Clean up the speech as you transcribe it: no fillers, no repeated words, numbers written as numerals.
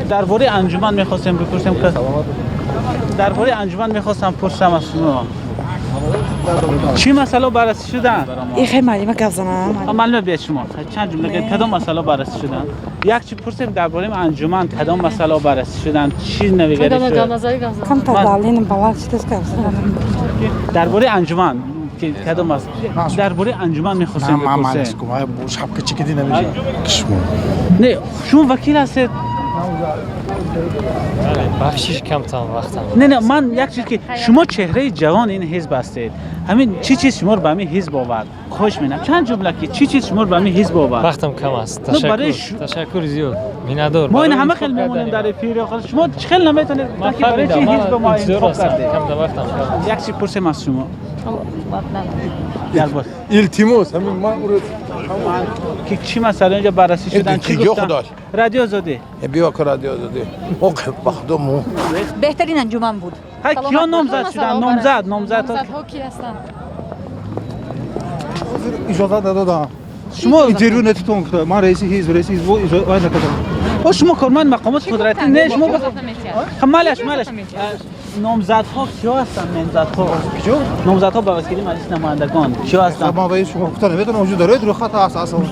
Дар бораи анҷуман мехостем бипурсем, ки дар бораи анҷуман мехостам пурсам аз шумо. Чӣ масъала баррасӣ шуданд? Ихе маълима гап занам. Маълуме биед шумо. Чанд ҷумла гӯед, кадом масъала баррасӣ шуданд? Як чӣ пурсем дар бораи анҷуман, кадом масъала баррасӣ шуданд, чӣ навигарӣ шуд? Камтар давление баланд шудааст, гап занам. Дар бораи анҷуман ки кадом аст? Дар бораи анҷуман мехостем бипурсем. Шапка чикиди намешавад. Не, шумо вакил ҳастед. Бахшиш, камтан вақтам. Не, ман як чиз, ки шумо чеҳраи ҷавони ин ҳизб ҳастед. Ҳамин чӣ чиз шуморо ба ҳамин ҳизб овард? Хоҳиш менам, чанд ҷумла, ки чӣ чиз шуморо ба ҳамин ҳизб овард? Вақтам кам аст. Ну, барои Ташаккур, ташаккур зиёд, миннатдор. Мо ин Барои ҳама интихоб хел мемонем кардани дар ман. эфир. Шумо чӣ хел наметонед Ман ки барои чӣ фаҳмидам, ҳизб мо ман интизор интихоб ҳастам. кардед? Камта вақтам кам. Як чиз пурсем аз шумо дар бор Илтимос, ҳамин ман уро ки чӣ масъала инҷо баррасӣ шудан, чӣ киҷо гуфтан? Худош? Радио Озодӣ. Биё ки Радио Озодӣ. Мо бахдому. Беҳтарин анҷуман буд. Ҳай, киё номзад шуданд? Номзадҳо? Номзадҳо ки ҳастанд? Иҷозат надодам. Шумо Интервю нетитон гуфта. Ман раиси ҳизб иҷозат вай накардам. О, шумо корманд мақомоти қудратӣ не, шумо хаб, малаш, малаш. Номзадҳо киё ҳастанд, номзадҳо? Киҷо? Номзадҳо ба вакили Маҷлиси намояндагон киё ҳастанд? Ман ба шумо гуфта наметавонам, вуҷуд дорад, рӯйхат ҳаст аслан.